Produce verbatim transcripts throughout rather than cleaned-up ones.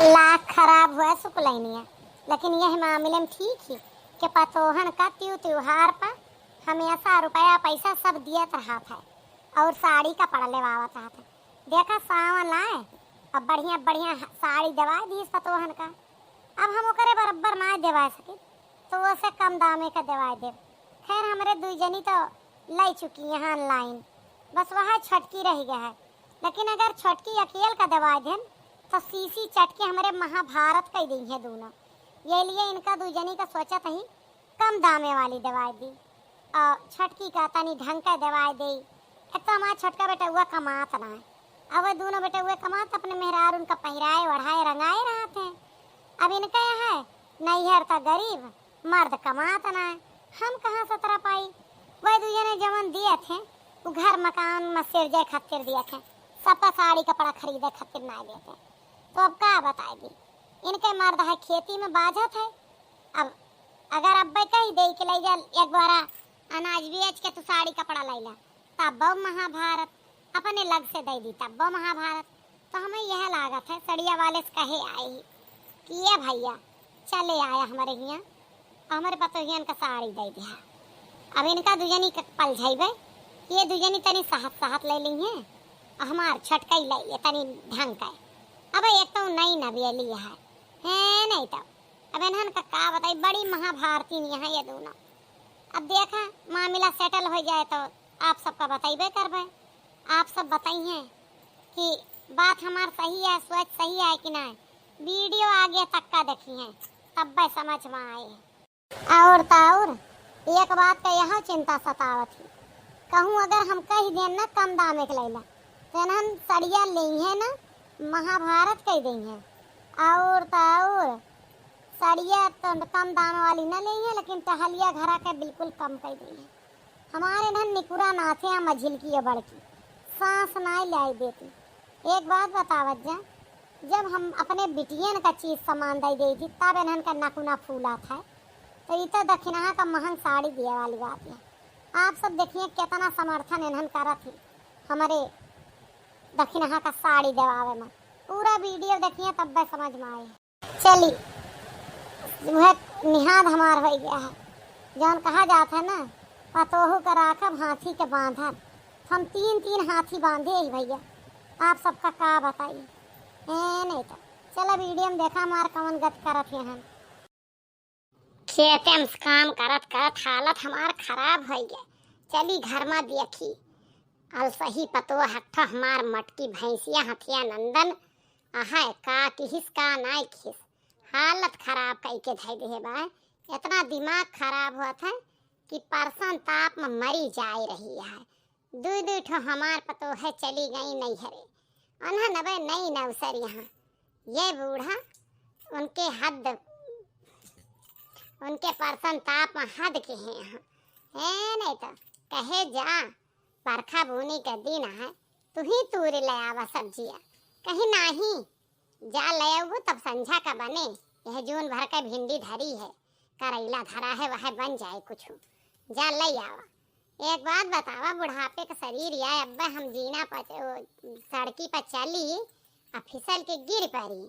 लाख खराब हुआ सुकुलैनिया, लेकिन यह मामले में ठीक ही कि पतोहन का त्यू त्योहार पर हमेशा रुपया पैसा सब दियत रहत है और साड़ी कपड़ा लेवावत रहत है। देखा सावन आए, अब बढ़िया बढ़िया साड़ी देवाए दीस पतोहन का। अब हम ओकरे बराबर ना देवा सकी, तो ओसे कम दामे का देवाए देब। खैर, हमरे दुई जनी तो ले चुकी हैं online, बस वह छोटकी रह गया है। लेकिन अगर छोटकी अकेल का देवाए देन, तो सीसी चट के हमरे महाभारत कई दी है दोनों। ये लिए इनका दुई जनी का सोचत ही कम दामे वाली देवाए दी, और छोटकी का तनी ढंग का देवाए दे। एक तो हमारा छोटका बेटा हुआ कमात ना है, अब वह दोनों बेटे हुए कमात, अपने मेहरार उनका पहिराए ओढ़ाए रंगाए रहत हैं। अब इनका यहाँ नैहर था गरीब, मर्द कमात ना है, हम कहाँ से तरा पाई? वह दुई जने जवन दिए थे, वो घर मकान में सिरजे खातिर दिए थे, सबका साड़ी कपड़ा खरीदे खातिर ना दिए थे। तो अब का बताए दी, इनके मर्द है खेती में बाझत है। अब अगर अब्बे कही दे कि ले जा एक बोरा अनाज बेच के तू साड़ी कपड़ा ले ला, तब बहु महाभारत, अपने लग से दे दी तब बहु महाभारत। तो हमें यह लागत है सड़िया वाले से कहे आई कि ये भैया चले आया हमारे हियाँ, हमारे पतोहियन का साड़ी दे दिया। अब इनका दुजनी के पल जाइबे, ये दुजनी तनी सहत सहत ले ली हैं, हमार छटकई ले ये तनी ढंग का। अब एक तो नई नवेली है, है नहीं तो अब इन्हन का का बताई, बड़ी महाभारती नहीं है ये दोनों। अब देखा मामला सेटल हो जाए तो आप सबका बताइबे करबे, आप सब बताइए कि बात हमार सही है, सोच सही है कि नहीं। वीडियो आगे तक का देखी है, तब्बे समझ में आए। और तो और एक बात का यहाँ चिंता सतावत ही, कहूँ अगर हम कह देन ना कम दामे के लैला, तो इन्हन सड़िया लेइहें ना, महाभारत कह देइहें। और तो और सड़िया तो कम दाम वाली ना लेइहें, लेकिन टहलिया घरा के बिल्कुल कम कह देइहें। हमारे इन्हन निकुरा नाथे हैं मझिलकी या बड़की, सांस नाई लाई देती। एक बात बतावत जा, जब हम अपने बिटियन का चीज सामान दे देती, तब इन्हन का नकुना फूला था। तो ई तो दखिनहा का महंग साड़ी दिए वाली बात है। आप सब देखिए कितना समर्थन इन्हन करत ही हमारे दखिनहा का साड़ी देवावे में। पूरा वीडियो देखिए तब्बे समझ में आए। चली, वह निहाद हमार हो गया है, जौन कहा जात है ना, पतोहू का राखब हाथी के बांधब। हम तीन तीन हाथी बांधे ही भैया, आप सबका का बताई। ए नहीं तो चला वीडियो में देखा हमार कौन गत करत है हम। खेते में काम करत करत हालत हमार खराब हो गया। चली घर में देखी, अलसही पतोह हट्ठा हमार मटकी भैंसिया हथिया नंदन, अहै का किहिस का नाई किहिस, हालत खराब कई के धई देहे बा। इतना दिमाग खराब होत है कि परसन ताप में मरी जाए रही है। दुई दुई ठो हमार पतोह चली गई नैहरे, उन्हें नबे नई नौसर यहाँ। ये बूढ़ा उनके हद, उनके परसन ताप में हद के हैं यहाँ। ए नहीं तो कहे जा, बरखा बूनी के दिन है, तू ही तूरे ले आवा सब्जिया। कहीं नाही, जा ले आऊ तब संझा का बने। यह जून भर के भिंडी धरी है, करैला धरा है, वह बन जाए कुछ। जा ले आवा। एक बात बतावा, बुढ़ापे का शरीर या अब्बे हम जीना पर, ओ, सड़की पर चली आ फिसल के गिर पड़ी,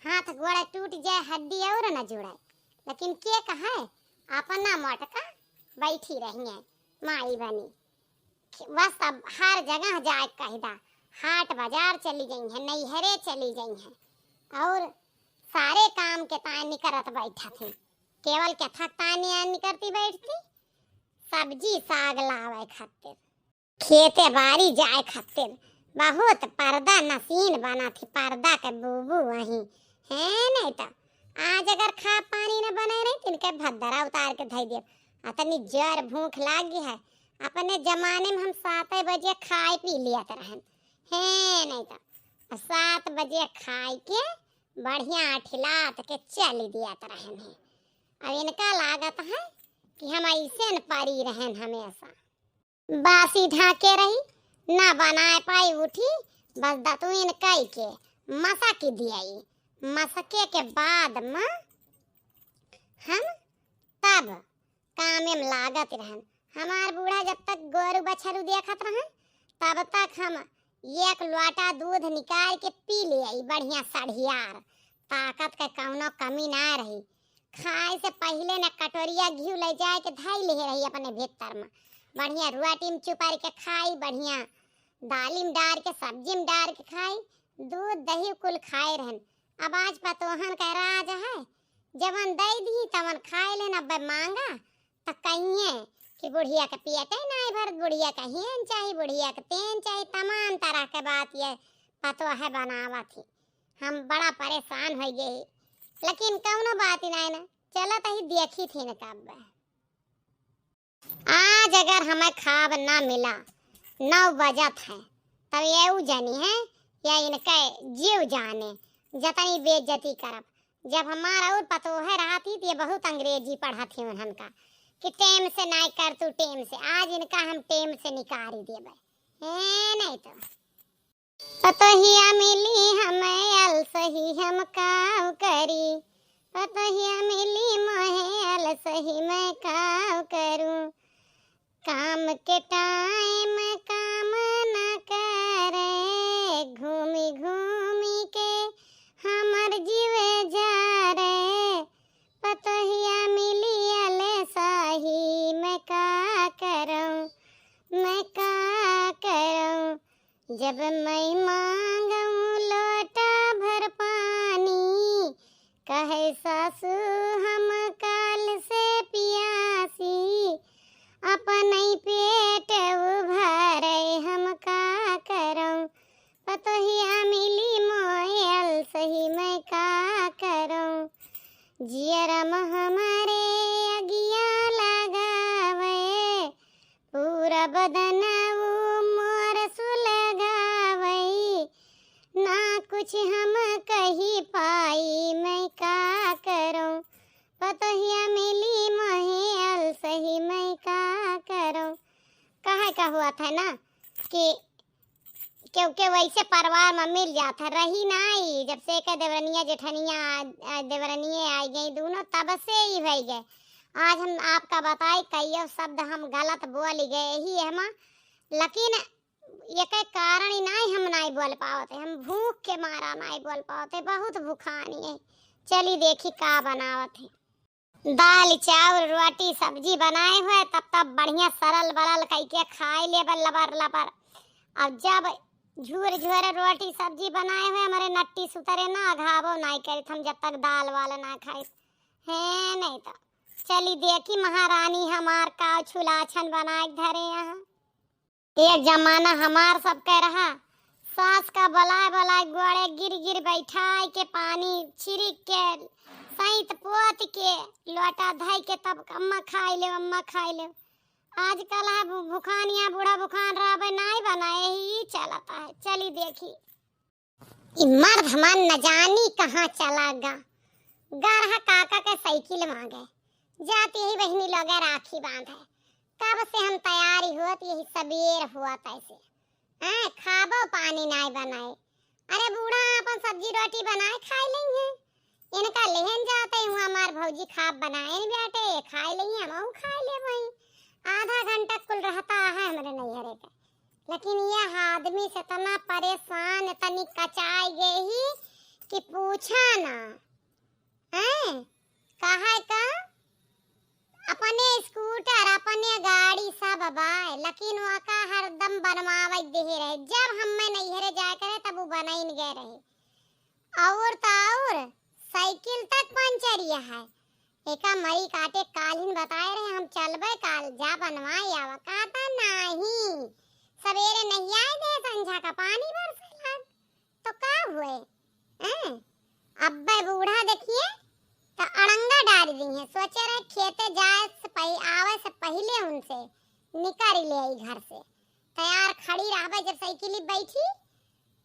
हाथ गोड़ टूट जाए, हड्डी और न जुड़े, लेकिन के कहे अपना मोटका बैठी रही है माई बनी। बस अब हर जगह जाए कह दा, हाट बाजार चली गई है, नैहरे चली गई है, और सारे काम के ताय निकरत बैठत है। केवल के थक ताय निया निकरती बैठती, सब्जी साग लावे खातिर, खेते बारी जाए खातिर। बहुत पर्दा नसीन बना थी, पर्दा के बूबू वहीं है। नहीं तो आज अगर खा पानी न बने रही, तिनके भद्दरा उतार के धई दिया। अतनी जोर भूख लागी है। अपने जमाने में हम सात बजे खाए पी लियत रहन, है नहीं तो सात बजे खाए के बढ़िया ठिलात के चली दियत रहन है। अब इनका लागत है कि हम ऐसे न परी रहन हमेशा। बासी ढाके रही, ना बनाए पाई उठी, बस दतुइन कई के मसक दियाई। मसके के बाद में हम तब कामे में लागत रहन। हमार बूढ़ा जब तक गोरू बछरू देखत रहन, तब तक हम एक लोटा दूध निकाल के पी ले आई, बढ़िया सढ़ियार। ताकत के कौनो कमी ना रही। खाए से पहिले न कटोरिया घिउ ले जाए के धई लिहे रही अपने भीतर में। बढ़िया रोटी में चुपारी के खाई, बढ़िया दाली में डार के, सब्जी में डार के खाई, दूध दही कुल खाए रहन। अब आज पतोहन के राज है, जवन दे दी तवन खाए लेन। अब मांगा त कहिए कि बुढ़िया के पेटे नाई भरत, बुढ़िया के हेन चाही, बुढ़िया के तेन चाही, तमाम तरह के बात ये पतोह बनावत ही। हम बड़ा परेशान हो गए ही, लेकिन कौनो बात ही नाई ना, चलत ही देखी थी न कब। आज अगर हमें खाब ना मिला, नौ बजत है, तब ये उ जानी है या इनके जीव जाने, जतनी बेइज्जती करब। जब हमार और पतोहे रहत ही, तो ये बहुत अंग्रेजी पढ़त ही उन्हन का कि टेम से नाई कर तू, टेम से। आज इनका हम टेम से निकारी देबे। हे नहीं तो। पतोहिया मिली हमें अलसही, हम काव करी। पतोहिया मिली मोहे अलसही, मैं काव करूं। काम के टाइम काम न करे, घूमी घूमी के हमर जीवे जा रे। पतोहिया मिली अलसही, मैं का करूं, मैं का करूं। जब मैं मांगूं लोटा भर पानी, कहे सासू हम काल से पियासी, अपने पेट उभरे हम का करूं। पतोहिया मिली मोए अलसही, मैं का करूं। जियरम हमारे अगिया लगावे, पूरा बदन वो मोर सुलगावई, ना कुछ हम कही पाई, मैं का करूं। पतोहिया मिली मोहे अलसही, मैं का करूं। कहे का हुआ था ना कि क्योंकि वैसे परिवार में मिल जात है, रही नाई। जब से के देवरनिया जेठनिया आ, आ, देवरनिये आई गई दोनों, तब से ही भई गए। आज हम आपका बताई, कईयो शब्द हम गलत बोल गए ही हमा, लेकिन एके कारण ही नाई हम नाई बोल पावत है, हम भूख के मारा नाई बोल पावत है, बहुत भुखानी है। चली देखी का बनावत है। दाल, चाउर, रोटी, सब्जी बनाए हुए, तब तब बढ़िया सरल बरल कइके खाए लेबे लबर लबर। अब जब झूर झूर रोटी सब्जी बनाए हुए, हमरे नट्टी सुतरे ना अघावो नाई करित, हम जब तक दाल वाल ना खाई। हे नहीं तो चली देखी महारानी हमार का छुलाछन बनाए के धरे यहाँ। एक जमाना हमार सब के रहा, सास का बलाय बलाय गोड़े गिर गिर बैठाय के पानी छिड़क के सैत पोत के लोटा धई के तब अम्मा खाई ले, अम्मा खाई ले। आजकल है भु-, भुखानिया बूढ़ा भुखान रहबे नाई बनाए ही चलता है। चली देखी। ई मर्द हमार न जानी कहाँ चला गा। गा रहा काका के साइकिल मांगे। जात यही बहिनी लगे राखी बांधे। कब से हम तैयारी होत, यही सबेर होत ऐसे। हैं, खाबो पानी नाय बनाए। अरे बूढ़ा आपन सब्जी रोटी बनाए खाए लेंगे। इनका लेहन जाते हुआ हमार भौजी खाब बनाए न बेटे, खाए लेंगे, हमहू खाए ले वही। आधा घंटा कुल रहता है हमरे नैहरे का। लेकिन यह आदमी से इतना परेशान, इतनी कचाई गई ही कि पूछा ना। हैं? कहा है का? अपने स्कूटर, अपने गाड़ी सब बाय, लेकिन वका हरदम बनवावत देहे रहे। जब हम्मे नैहरे जाए करे, तब वो बनाइन गए रहे। और तो और, साइकिल तक पंचर यह है। एका मरी काटे काल्हिन बताए रहे, हम चलबे काल, जा बनवाए आवा। कहता, "नाही, सबेरे नहीं आए दे, संझा का पानी बरसे लाग।" तो का हुए? हैं? अब्बे बूढ़ा देखिए, तो अड़ंगा डाल दी है। सोचे रहे, खेते जाए से पहि-, आवे से पहिले उनसे निकाल ले आई घर से। तैयार खड़ी रहबे, जब साइकिल बैठी,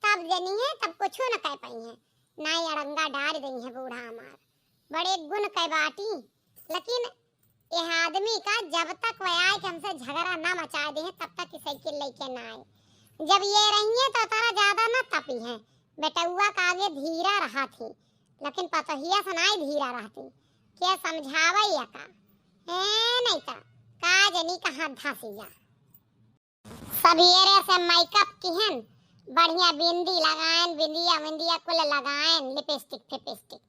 तब जनी है, तब कुछो न कह पाई है। नाई अड़ंगा डाल दी है बूढ़ा हमार। बड़े गुण कै बाटी, लेकिन यह आदमी का जब तक वह आए कि हमसे झगड़ा ना मचा दे, तब तक ई साइकिल लेके ना आए। जब ये रही है तो तारा ज्यादा ना तपी है, बेटउआ का आगे धीरा रहा थी, लेकिन पतोहिया से नाई धीरा रहती। क्या समझावे या का? ए नहीं तो का जनी कहाँ धसी जा। सबेरे से मेकअप किहन, बढ़िया बिंदी लगाएन, बिंदिया विंदिया कुल लगाएन, लिपस्टिक फिपस्टिक,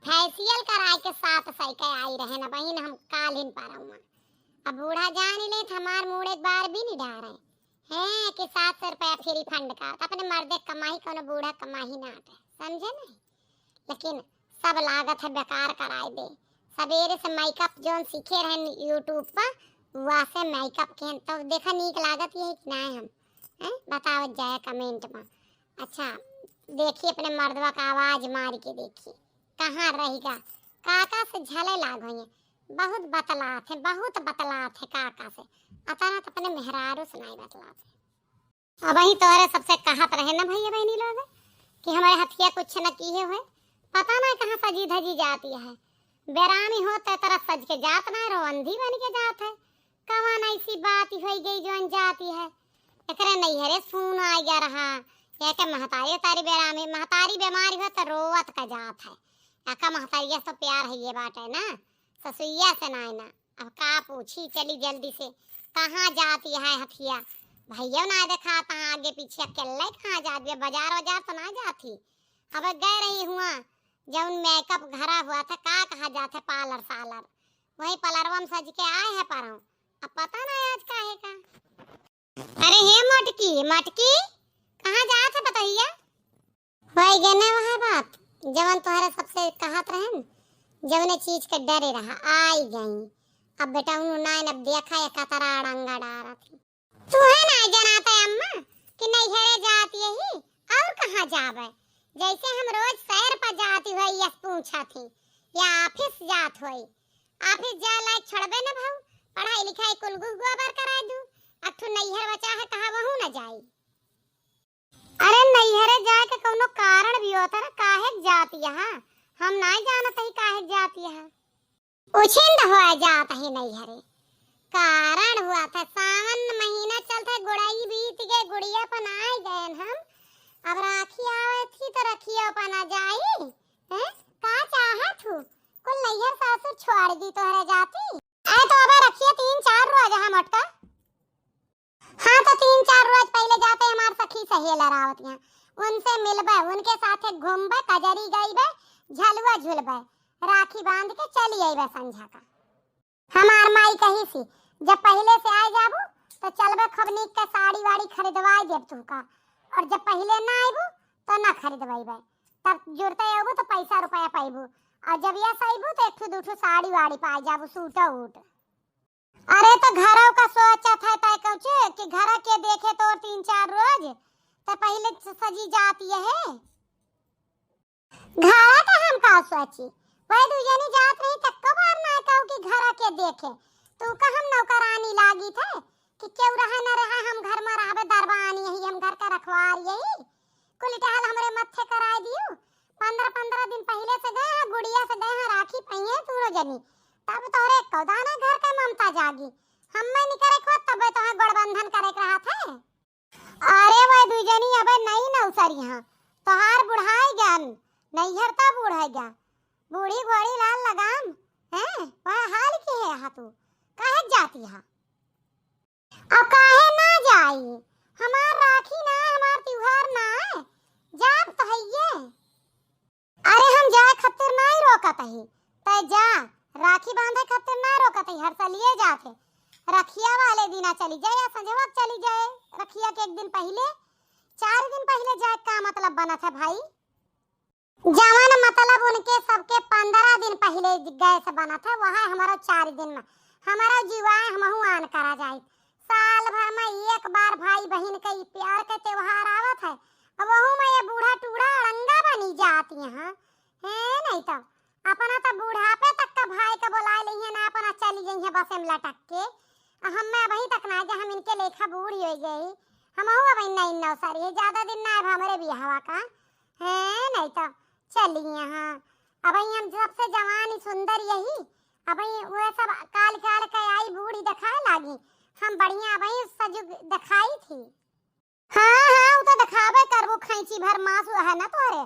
फेशियल कराए के सात सौ के आई रहे ना बहिन, हम काल्हिन पर हुआ। अब बूढ़ा जान ले तो हमार मूड़ एक बार भी नहीं डारे हैं कि सात सौ रुपया फ्री फंड का, तो अपने मर्दे कमाई, कोनो बूढ़ा कमाई ना आटे, समझे नहीं? लेकिन सब लागत है बेकार कराए दे। सवेरे से मेकअप जौन सीखे रहन YouTube पर, वहाँ से मेकअप के तो देखा नीक लागत यही कि ना हम, हैं? बतावत जाए कमेंट में। अच्छा, देखी अपने मर्दवा का आवाज मार के देखी, कहाँ रहेगा, काका से झले लाग होइए। बहुत बतलात है, बहुत बतलात है काका से, अतना तो अपने मेहरारू से नहीं बतलात है। अब ही तोहरे सबसे कहत रहे ना भैया बहनी लोग कि हमारे हथिया कुछ न किए हुए, पता ना कहाँ सजी धजी जाती है। बेरामी होते तरह सज के जात ना रो, अंधी बन के जात है। कवन ऐसी बात होई गई जौन जाती है? एकरे नैहरे सून आ गया रहा, या के महतारी तारी बेरामी, महतारी बीमारी हो तो रोवत का जात है। एका महतारिया से प्यार है ये बात है ना, ससुइया से ना है ना। अब का पूछी, चली जल्दी से। कहाँ जाती है हथिया? भैया ना देखाता आगे पीछे, अकेले कहाँ जाती है? बाजार वाजार तो ना जाती। अब गए रही हुआ जौन मेकअप घरा हुआ था, का कहा जात है, पार्लर सालर, वही पार्लरवा में सज के आए हैं पर। अब पता ना आज का है का। अरे हे मटकी, मटकी, कहाँ जात है पतोहिया? होई गए ना वह बात, जवन तोहरे सबसे कहत रहन, जवने चीज के डरे रहा, आई गई। अब बेटा उन्हों नाइन अब देखा या कतरा अड़ंगा डारत ही। तू है ना जनाते अम्मा कि नैहरे जात यही और कहाँ जाबे? जैसे हम रोज सैर पर जाती हुई यस पूछा थी या ऑफिस जात हुई, ऑफिस जाए लायक छोड़बे न भाऊ, पढ़ाई लिखाई कुल गुह गोबर कराए दू, अठू नैहर बचा है कहा वहू न जाई। अरे नैहरे जाए के कौनो कारण भी होता ना, काहे के जात यहाँ? हम नाय जानत ही काहे के जात यहाँ। उछिंद हो जात ही नैहरे। कारण हुआ था, सावन महीना चलता, गुड़ाई बीत गए, गुड़िया पर नाय गए हम। अब राखी आवे थी तो रखियो पर ना जाई। हैं? का चाहत हूँ? कुल नैहर सासुर छोड़ दी तोहरे जाती। अरे तो अब रखिए तीन चार रोज हम अटका। हाँ, तो तीन चार रोज पहिले जाते हमार सखी सहेलर आवत यहाँ, उनसे मिलबे, उनके साथे घूमबे, कजरी गइबे, झलुआ झुलबे, राखी बांध के चली अइबे संझा का। हमार माई कही सी, जब पहिले से आए जाबू, तो चलबे खूब नीक के साड़ी वाड़ी खरीदवाए देब तू का, और जब पहिले ना आइबू, तो ना खरीदवाइबे। तब जुरते अबू तो पैसा रुपया पाइबू, और जब यस अइबू, तो एक ठू दू ठू साड़ी वाड़ी पाए जाबू, सूट वूट। अरे तो घरव का सोचत है तय कौचे कि घर के देखे तोर तीन चार रोज, त पहिले स-, सजी जात यहे। घर का हम का सोची, वही दू जनी जात रही त कबार ना कहू कि घर के देखे। तू का हम नौकरानी लागी थे कि केहू रहे न रहे, हम घर में रहबे दरबानी यही, हम घर का रखवार यही। कुल टहल हमरे मत्थे कराए दियो। पन्द्रह पन्द्रह दिन पहिले से गए हैं, गुड़िया से गए हैं, राखी पहिए तूरो जनी। तब तोहरे कौदाना घर का ममता जागी। हम्मे निकरे को तब तोहे गोड़बंधन करे के रहत है। अरे वह दू जनी अबे नई नौसरी हाँ, तोहार बुढ़ाई गन, नैहर ता बूढ़ है गया। बूढ़ी घोड़ी लाल लगाम, हैं? वह हाल की है हा तू? काहे जाती हा? अब काहे ना जाई? हमार राखी ना, हमार त्योहार ना है, जाब तो हइये। अरे हम जाए खातिर ना ही रोकत ही, तय जा, राखी बांधे खातिर ना रोकत ही, हर साल ये जात है। रखिया वाले दिना चली जाए या संझवा चली जाए, रखिया के एक दिन पहिले, चार दिन पहिले जाए का मतलब बनत है भाई? जवन मतलब उनके सबके पन्द्रह दिन पहिले गैस बनत है, वह हमारा चार दिन में। हमारा जीवा है, हमहू आन करा जाई। साल भर में एक बार भाई बहिन के ई प्यार के त्योहार आवत है, अब वहू में ये बूढ़ा टूढ़ा अड़ंगा बनी जात यहाँ। हैं, नहीं तो अपना तो बुढ़ापे तक का भाई का बुलाए लइहे ना, अपना चली गई है बसे में लटक के। आ हमें अबही तक ना जा, हम इनके लेखा बूढ़ी हो गई। हमहू अबही नई नौसरी है, ज्यादा दिन ना अब हमरे बियाहवा का। हैं, नहीं तो चली यहाँ। अबही हम सबसे जवान ही सुंदर यही। अबही वह सब काल काल के आई बूढ़ी दिखाए लागी। हम बढ़िया अबही सजुग दिखाई थी। हाँ, हाँ, उ तो दिखावे करबू, खैंची भर मांस है ना तोहरे,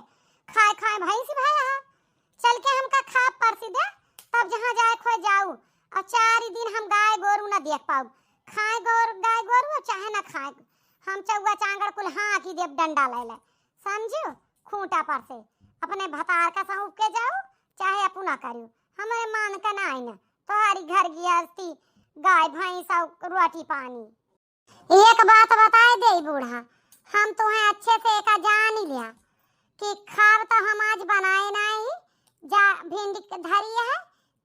खाए खाए भैंस भया है। चल के हमका खाब परसी दे, तब जहाँ जाए खोए जाऊ। और चार दिन हम गाय गोरू ना देख पाऊ, खाए गोरू, गाय गोरू और चाहे ना खाए। हम चौवा चांगड़ कुल हाँकी देब डंडा लैले, समझियो? खूंटा पर से अपने भतार का सौंप के जाओ, चाहे अपना करियो, हमरे मान का नाई ना। तोहारी घर गृहस्थी, गाय भैंस और रोटी पानी। एक बात बताए देई बूढ़ा, हम तुहें अच्छे से एका जानी लिया कि खाब तो हम आज बनाए नाई, जा भिंडी के धरी है,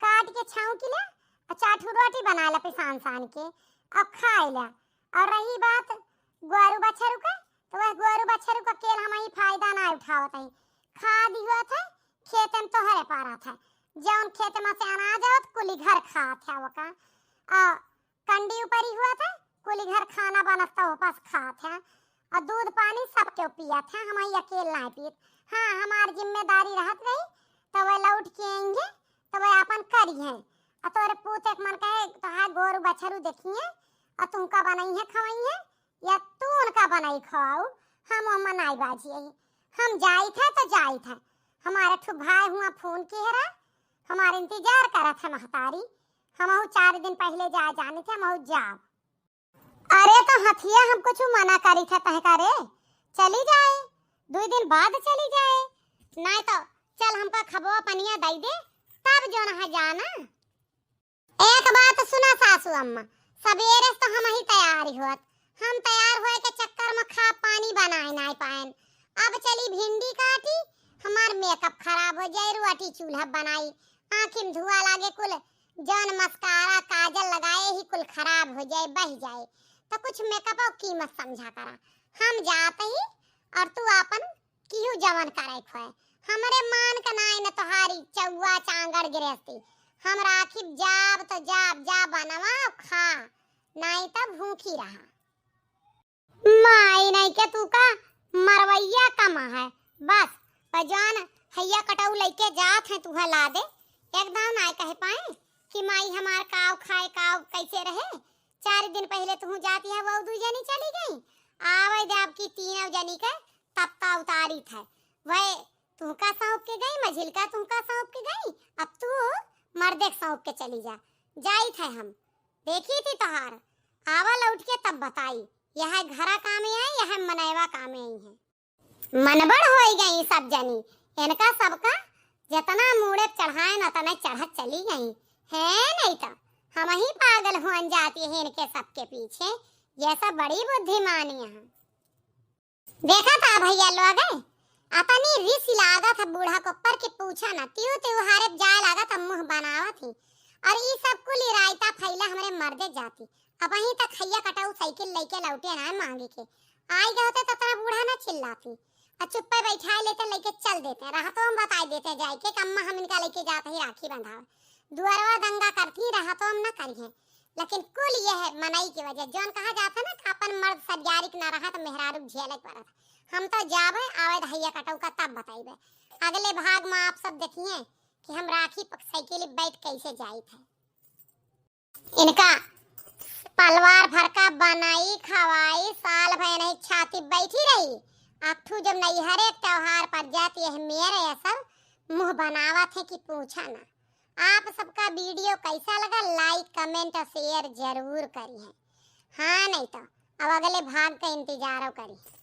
काट के छौंकी ले, और चार ठो रोटी बनाए ला पिसान सान के, और खाए ला। और रही बात गोरू बछरू का, तो वह गोरू बछरू का केल हम ही फायदा ना उठावत है, खाद ही होत है, खेते में तोहरे पारत है, जौन खेते में से अनाज आवत कुली घर खात है, वो का, आ, कंडी ऊपर ही हुआ था, कुली घर खाना बनत तो वापस खात है, और दूध पानी सब केहू पियत है, हम ही अकेल ना पियत। हाँ, हमार जिम्मेदारी रहत रही, तो वह लौट के आएंगे, तो वह आपन करी है। और तोरे पूत एक मन कहे, तो हाँ, गोरू बछरू देखिए, और तुमका बनाई है, खवाई है, या तू उनका बनाई खवाऊ, हम ओमा नाई बाजी आई। हम जाइत है तो जाइत है, हमारे ठू भाई हुआ फोन किहे रहा, हमारे इंतजार करत है महतारी, हमहू चार दिन पहले जाए जाने थे, हमहू जाब। अरे तो हथिया हम कुछ मना करी थे तहका रे, चली जाए, दुई दिन बाद चली जाए, नाई तो चल हमका खबवा पनिया दई दे, तब जो ना जाना। एक बात सुना सासू अम्मा, सबेरे से तो हम ही तैयार ही होत, हम तैयार होए के चक्कर में खा पानी बनाए नाई पाएन। अब चली भिंडी काटी, हमार मेकअप खराब हो जाए, रोटी चूल्हा बनाई, आँखी में धुआँ लागे, कुल जौन मस्कारा काजल लगाए ही कुल खराब हो जाए, बह जाए, तो कुछ मेकअप और कीमत समझा करा। हम जात ही और तू आपन किहू जवन करे खोए, हमरे मान का नाई न तोहारी चौवा चांगड़ गृहस्थी। हम राखी जाब तो जाब, जा बनवा खा, नाई तब भूखी रहा। माई नहीं के तू का मरवैया कमा है, बस बजान हैया कटऊ लइके जात है तुहे ला दे। एकदम नाई कह पाए कि माई हमार काव खाए, काव कैसे रहे। चार दिन पहले तू जाती है, वो दू जनी चली गई, आवे दे आपकी तीनों जनी के तब का उतारी था। वह तुहका सौंप के गई, मझिलका तुहका सौंप के गई, अब तू मर्दे के सौंप के चली जा। जाई थे हम, देखी थी तोहार, आवा लौट के तब बताई, यह घरा कामे आई, यह मनैवा कामे आई है। मनबड़ होई गई सब जनी, इनका सबका जितना मूड़े पे चढ़ाए न उतने चढ़त चली गई है। नहीं तो हम ही पागल हुअन जाती है इनके सबके पीछे, ये सब बड़ी बुद्धिमानी है। देखा था भैया लोग, अतनी रिस लागत है बूढ़ा को पर के पूछा ना, तिउ तिउहारे जाए लागत है मुँह बनावत ही। और ई सब कुल इरायता फैला हमरे मर्दे जाती। अब वहीं तक हैया कटाऊ साइकिल लेके लौटे ना मांगे के। आई गए होते तो इतना बूढ़ा ना चिल्लाती। और चुप्पे बैठाए लेते, लेके चल देते। रहा तो हम बताई देते जाए के कि अम्मा हम इनका लेके जाते ही राखी बंधावे। दुअरवा दंगा करती रहा तो हम ना करिए। लेकिन कुल यह मनई की वजह, जौन कहा जाता ना कि अपन मर्द सरियारिक ना रहा तो मेहरारू झेले के पड़त। हम तो जाबे, आवे तो हैया कटऊ का तब बताइबे। अगले भाग में आप सब देखिए कि हम राखी पर साइकिल बैठ कैसे जाइत है। इनका पलवार फरका बनाई, खवाई, साल भर नहीं छाती बैठी रही। अकठू जब नैहरे त्योहार पर जाती है, मेरे ये सब मुँह बनावत है कि पूछा ना। आप सबका वीडियो कैसा लगा, लाइक, कमेंट और शेयर जरूर करिए। हाँ, नहीं तो अब अगले भाग का इंतजारो करिए।